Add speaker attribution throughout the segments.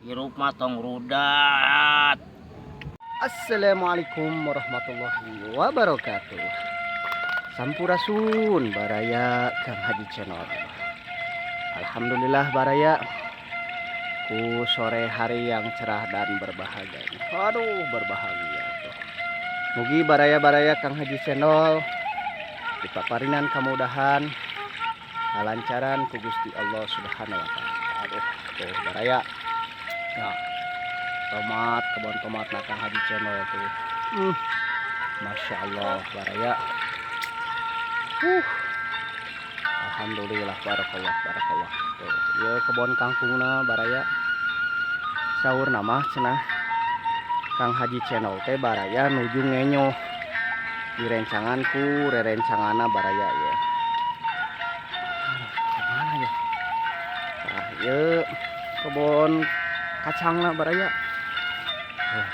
Speaker 1: Hirup mah tong rudat.
Speaker 2: Assalamualaikum warahmatullahi wabarakatuh. Sampurasun, baraya Kang Haji Channel. Alhamdulillah, baraya, ku sore hari yang cerah dan berbahagia ini. Aduh, berbahagia tuh. Mugi baraya-baraya Kang Haji Channel dipaparinan kemudahan, kalancaran ku Gusti Allah Subhanahu wa Ta'ala. Aduh, tuh, baraya. Nah, tomat, kebun tomat na Kang Haji Channel tuh. Masya Allah, baraya. Alhamdulillah, barakallah, barakallah. Tuh, ya, kebun kangkungna, baraya. Saur nama cenah Kang Haji Channel teh, baraya, nuju ngenyoh direncangan ku rerencanganna, baraya, ya. Aduh, kemana ya? Nah, ya, kebun kacangna, baraya. Tuh.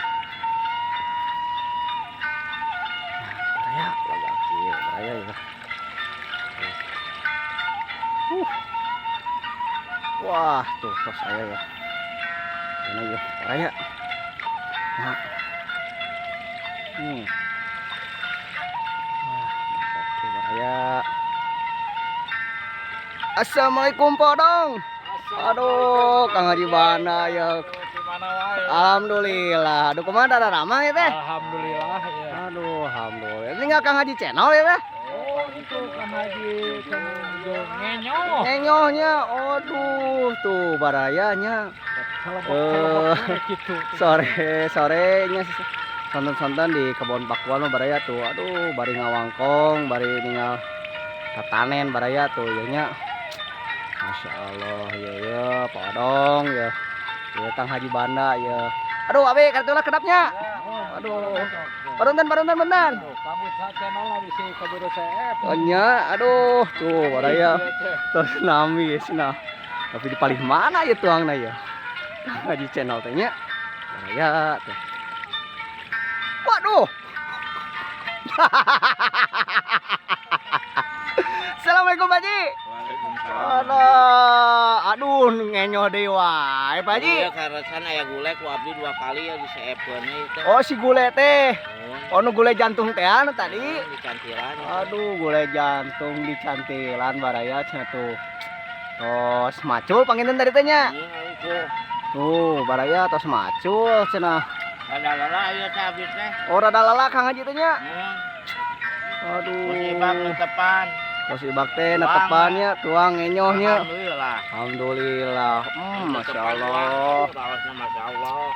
Speaker 2: Nah, baraya, lagi baraya ya. Tuh. Wah, tuh tos saya ya. Ini ya, baraya. Nah. Wah, mantap tuh, baraya. Assalamualaikum, Podong. Aduh, Kang Haji mana ya?
Speaker 3: Mana wae.
Speaker 2: Alhamdulillah. Aduh, kumaha, ada ramah ya teh?
Speaker 3: Alhamdulillah ya.
Speaker 2: Aduh, alhamdulillah. Ini nggak Kang Haji Channel ya teh?
Speaker 3: Oh, itu Kang Haji Channel ngenyoh.
Speaker 2: Ngenyohnya, aduh, tuh barayanya.
Speaker 3: Celebok gitu.
Speaker 2: Sore sorenya sonten-sonten di kebun pakuan mah, baraya, tuh. Aduh, bari ngawangkong, bari ninggal tatanen, baraya, tuh ya nya. Masya Allah ya, ya Pak Odong ya. Ya, Kang Haji Banda ya. Aduh, abi kartulah kedapnya. Aduh. Parunten, parunten, punten.
Speaker 3: Kamu channel lah bisi kaburu seep.
Speaker 2: Oh nya, aduh, tuh baraya. Terus nami nah. Tapi di paling mana ya tuangna ya? Kang Haji Channel teh nya. Baraya tuh. Waduh. Assalamualaikum, Pak Haji. Aduh, aduh, ngenyoh deui wae, Pak Haji.
Speaker 1: Iya, karasan aya gule ku abdi dua kali ya diseepkeun itu.
Speaker 2: Oh, si gule teh.
Speaker 1: Oh,
Speaker 2: Oh, nu gule jantung teh anu tadi.
Speaker 1: Di cantilan.
Speaker 2: Aduh, gule jantung di cantilan, baraya, cenah tuh. Tos macul panginten tadi teh nya.
Speaker 1: Itu.
Speaker 2: Tuh, baraya, tos macul cenah.
Speaker 1: Ada lala ieu teh abdi teh.
Speaker 2: Oh, rada lala Kang Haji teh nya.
Speaker 1: Aduh.
Speaker 2: Aduh.
Speaker 1: Ibak tepan.
Speaker 2: Tos ibak teh netepannya, tuang ngenyohnya.
Speaker 1: Alhamdulillah.
Speaker 2: Alhamdulillah. Masya Allah.
Speaker 1: Rawasna masya Allah.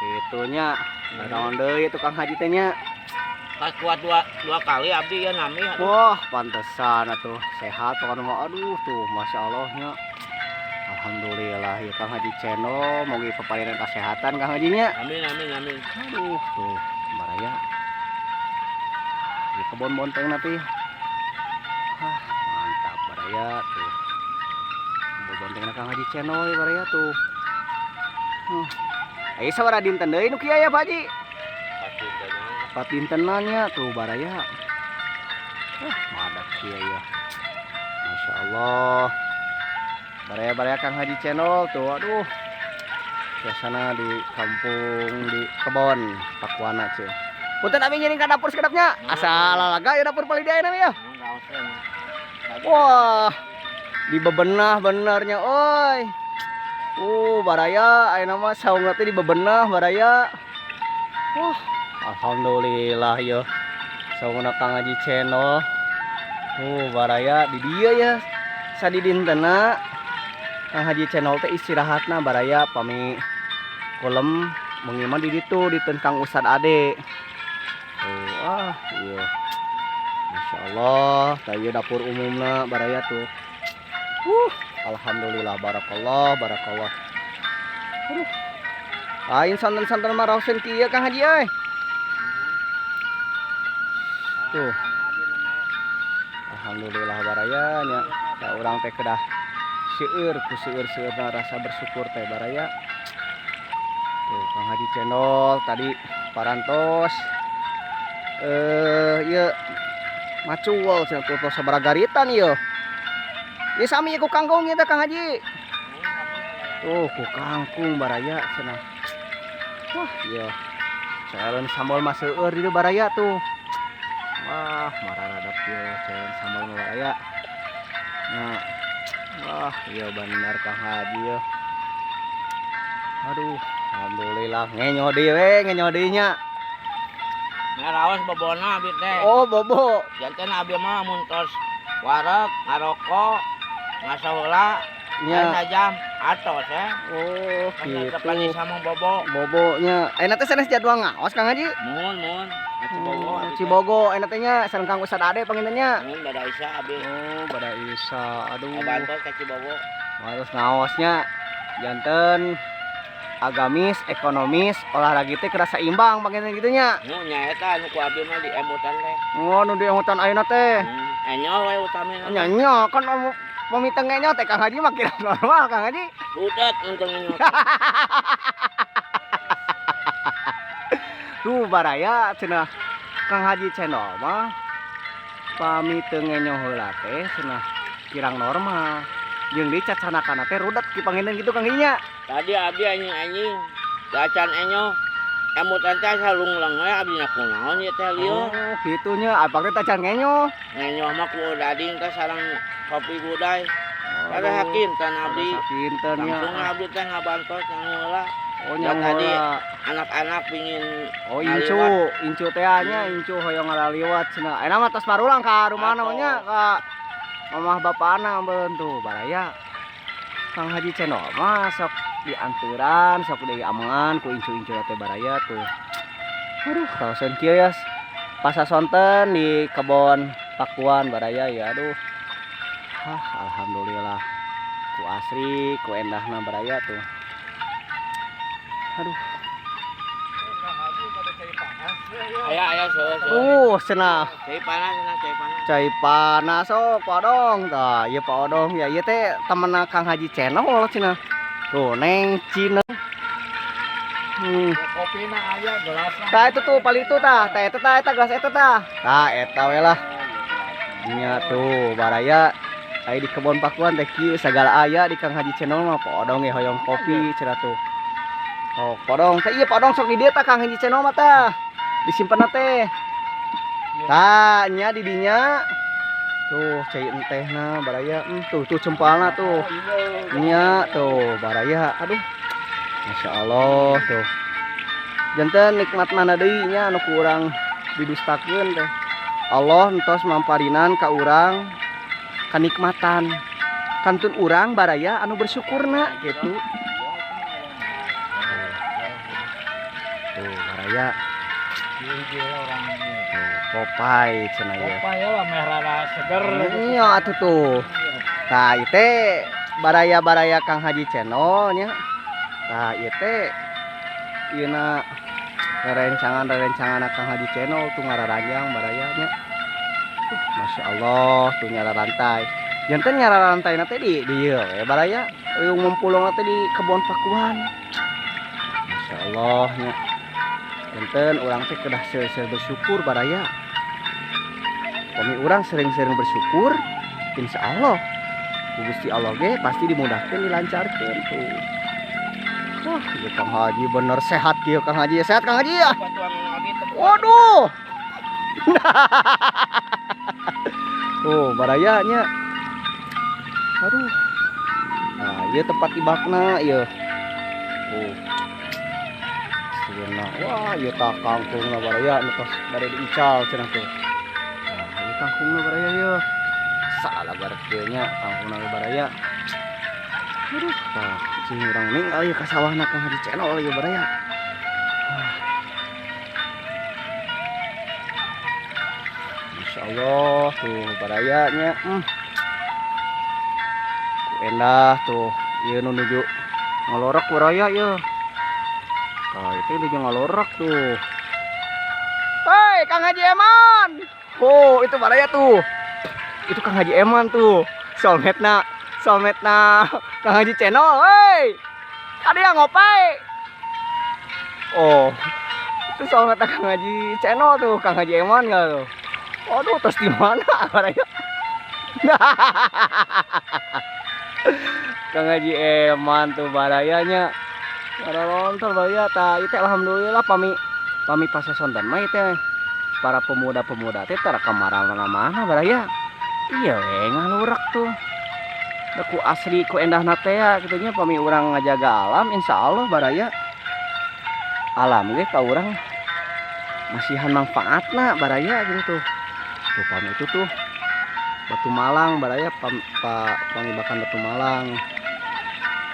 Speaker 2: Itunya. Naon deui tukang haji teh nya.
Speaker 1: Pas kuat dua dua kali abdi ya nami. Aduh.
Speaker 2: Wah, pantesan atuh sehat pokoknya mah. Aduh, tuh, masya Allah nya. Alhamdulillah ya, Kang Haji Channel mau peparinan kesehatan Kang Hajinya.
Speaker 1: Amin, amin, amin.
Speaker 2: Aduh, tuh, baraya. Di kebun bonteng nanti. Ah, mantap, baraya, tuh. Kebun bonteng Kang Haji Channel ya, baraya, tuh. Ayo, sabaraha dinten deui nu kieu ya, Pak Haji? Empat dintenan ya tuh, baraya. Wah, madak kieu ya. Masya Allah. Baraya-baraya Kang Haji Channel tuh, aduh. Suasana di kampung, di kebon Pakuana cuy. Punten, abi ngiring ka dapur sekedapnya. Asa lalaga ya dapur paling dia ya. Wah, di bebenah benernya, oi. Baraya, ayeuna mah saung teh di bebenah, baraya. Wah, alhamdulillah ya. Saungna Kang Haji Channel. Tuh, baraya, di dieu ya. Sadidintena Kang Haji Channel teh istirahatna, baraya, pami kulem wengi mah di ditu di Kang Ustad Ade. Tuh, ah, iya. Masya Allah, tah ieu dapur umumna, baraya, tuh. Alhamdulillah, barakallah, barakallah. Aduh. Lain santan-santan mah raoseun kieu, Kang Haji euy. Tuh. Alhamdulillah, baraya nya. Da urang teh kedah seueur ku seueur-seueurna rasa bersyukur teh, baraya. Tuh, Kang Haji Channel tadi parantos ieu macul cenah tuh, tos sabaraha garitan ieu. Ieu sami ku kangkung ieu teh, Kang Haji. Tuh ku kangkung baraya cenah. Wah, ieu. Cairan sambal mah seueur di dieu baraya tuh. Wah, mararadap ieu cairan sambal mah baraya. Nah. Wah, ieu bener Kang Haji ieu. Aduh, alhamdulillah ngenyo deui we, ngenyo deui nya.
Speaker 1: Ngaraos bobona abdi teh.
Speaker 2: Oh, bobo.
Speaker 1: Janten abdi mah mun tos wareg, ngarokok, ngasaheula,
Speaker 2: Nya.
Speaker 1: sajam atos ya.
Speaker 2: Oh, gitu.
Speaker 1: Gitu. Sama bobo.
Speaker 2: Bobonya. Ayeuna teh sanes jadwal ngaos Kang Haji?
Speaker 1: Muhun, muhun. Ka Cibogo
Speaker 2: Oh,
Speaker 1: abdi teh.
Speaker 2: Cibogo ayeuna teh nya sareng Kang Ustad Ade panginten nya.
Speaker 1: Muhun bada Isa abdi.
Speaker 2: Oh, bada Isa. Aduh.
Speaker 1: Bantos ka Cibogo.
Speaker 2: Harus ngaosnya. Janten agamis, ekonomis, olahraga teh kerasa imbang panginten kitu nya.
Speaker 1: Nu nya eta anu ku abdi mah di emutan teh.
Speaker 2: Oh, nu diemutan ayeuna teh.
Speaker 1: Enyo we utamina.
Speaker 2: Nya nya kan pami teu ngenyo teh Kang Haji mah kira normal Kang Haji.
Speaker 1: Butet untung enyo.
Speaker 2: Tuh baraya cenah Kang Haji Channel mah pami teu ngenyo heula teh cenah kirang normal. Jeung deui cacanakana teh rudet ki panginten kitu Kang Haji nya.
Speaker 1: Tadi abdi anjing-anjing gacan enyo. Emutan teh asa lungleng we abdi na kunaon ieu teh lieur.
Speaker 2: Oh, kitu nya abang teh tacan ngenyo.
Speaker 1: Ngenyo mah ku dading teh sareng kopi gudai. Ada hakinten abdi.
Speaker 2: Sakinten nya.
Speaker 1: Langsung abdi teh ngabantos nyangu heula.
Speaker 2: Oh,
Speaker 1: Ya,
Speaker 2: nyangu
Speaker 1: tadi
Speaker 2: heula.
Speaker 1: anak-anak pingin
Speaker 2: Oh, incu,
Speaker 1: ngaliwat.
Speaker 2: incu teh nya, incu hoyong ngalaliwat cenah. Ayeuna mah tos marulang ka rumahna
Speaker 1: Atos.
Speaker 2: nya ka mamah bapana beureun tuh baraya. Kang Haji Channel mah sok dianturan, sok diamangan ku incu-incu teh baraya tuh. Aduh, kawasan kieu ya. Pasar sonten di kebon Pakuan baraya ya, aduh. Hah, alhamdulillah. Ku asri, ku endahna baraya tuh. Aduh.
Speaker 1: Aya aya seueur seueur.
Speaker 2: Cenah.
Speaker 1: Cai panas cenah cai panas.
Speaker 2: Cai panas oh, Pak Odong. Tah, ieu Pak Odong ya ieu teh temenna Kang Haji Channel cenah. Tuh, Neng Cina.
Speaker 3: Kopina aya gelasna.
Speaker 2: Tah itu tuh paling itu tah, tah eta tah eta gelas eta tah. Tah eta we lah. Nya tuh baraya aya di kebon Pakuan teh kieu sagala aya di Kang Haji Channel mah Pak Odong ge hoyong kopi cenah tuh. Oh, Pak Odong teh ieu Pak Odong sok di dieu tah Kang Haji Channel mah tah. Disimpenna teh. Tah nya di dinya. Tuh cai entehna baraya. Tuh tuh cempalna tuh. Nya tuh baraya. Aduh. Masya Allah tuh. Janten nikmat mana deui nya anu ku urang didustakeun teh. Allah entos mamparinan ka urang kanikmatan. Kantun urang baraya anu bersyukurna gitu. Tuh baraya. Tuh, Popeye cenah ieu.
Speaker 3: Popeye lah meh rada seger.
Speaker 2: Iya atuh tuh. Tah ieu teh baraya-baraya Kang Haji Channel nya. Tah ieu teh ieuna rerencangan-rerencangan Kang Haji Channel tuh ngararanjang baraya nya. Masya Allah tuh nyararantai. Janten nyararantai teh di dieu we baraya. Riung mempulong teh di kebon Pakuan. Masya Allah nya. Janten urang teh kedah seueur-seueur bersyukur baraya. Kami urang sering-sering bersyukur, insya Allah ku Gusti Allah ge pasti dimudahkan, dilancarkan tuh. Wah, ieu Kang Haji bener sehat kieu Kang Haji. Sehat Kang Haji ya? Waduh. Tuh barayanya. Aduh. Nah, ieu tempat ibakna ieu. Tuh. Sebenarnya, wah, ieu tah kangkungna baraya nu tos bade diical cenah tuh. Nah, ieu kangkungna baraya ieu. Salah kieu nya kangkungna baraya. Aduh, tah cing urang ninggal ieu ka sawahna Kang Haji Channel ieu baraya. Masya Allah tuh barayanya. Ku endah tuh ieu nu nuju ngalorok baraya ieu. Tah itu nuju ngalorok tuh. Hei Kang Haji Eman. Oh, itu baraya tuh. Itu Kang Haji Eman tuh. Soulmate-na, soulmate-na Kang Haji Channel, hei. Ada yang ngopai. Oh, itu soulmate Kang Haji Channel tuh, Kang Haji Eman enggak tuh? Aduh, terus di mana baraya? Kang Haji Eman tuh barayanya. Ngarontor baraya tah ieu teh alhamdulillah pami pami pasasontan mah ieu teh para pemuda-pemuda teh tara ka mana-mana baraya. Iya we ngalurak tuh. Da ku asri ku endahna teh ya kitu nya, pami urang ngajaga alam insyaallah baraya alam ge ka urang masihan manfaatna baraya gitu tuh. Tuh pami itu tuh Batu Malang baraya, pami bakan Batu Malang.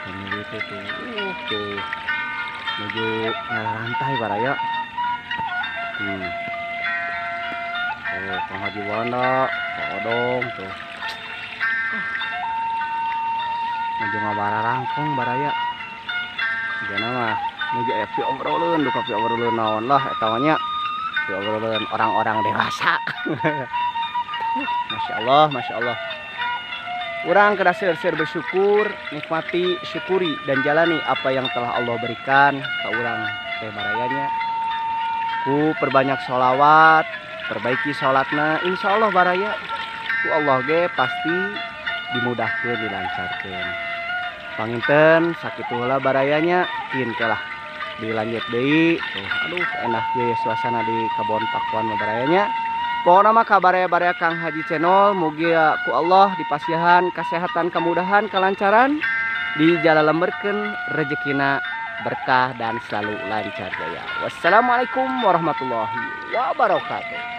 Speaker 2: Pami itu tuh tuh menuju rantai baraya. Tuh Kang Haji Wanda, Pak Odong tuh. Menuju ngabararangkong baraya. Jigana mah nuju aya pi obroleun, duka pi obroleun naon lah eta mah nya. Pi obroleun orang-orang dewasa. Masya Allah, Masya Allah. Urang kedah seueur-seueur bersyukur, nikmati, syukuri dan jalani apa yang telah Allah berikan ke urang teh barayanya. Ku perbanyak sholawat, perbaiki sholatna, insya Allah baraya. Ku Allah ge pasti dimudahkan, dilancarkan. Panginten sakitu heula barayanya, kin lah dilanjut deui. Tuh, aduh enak ge suasana di Kebon Pakuan mah barayanya. Pokokna mah ka baraya-baraya Kang Haji Channel mugi ku Allah dipasihan kesehatan, kemudahan, kelancaran, dijalalemberkeun rezekina, berkah dan selalu lancar jaya. Wassalamualaikum warahmatullahi wabarakatuh.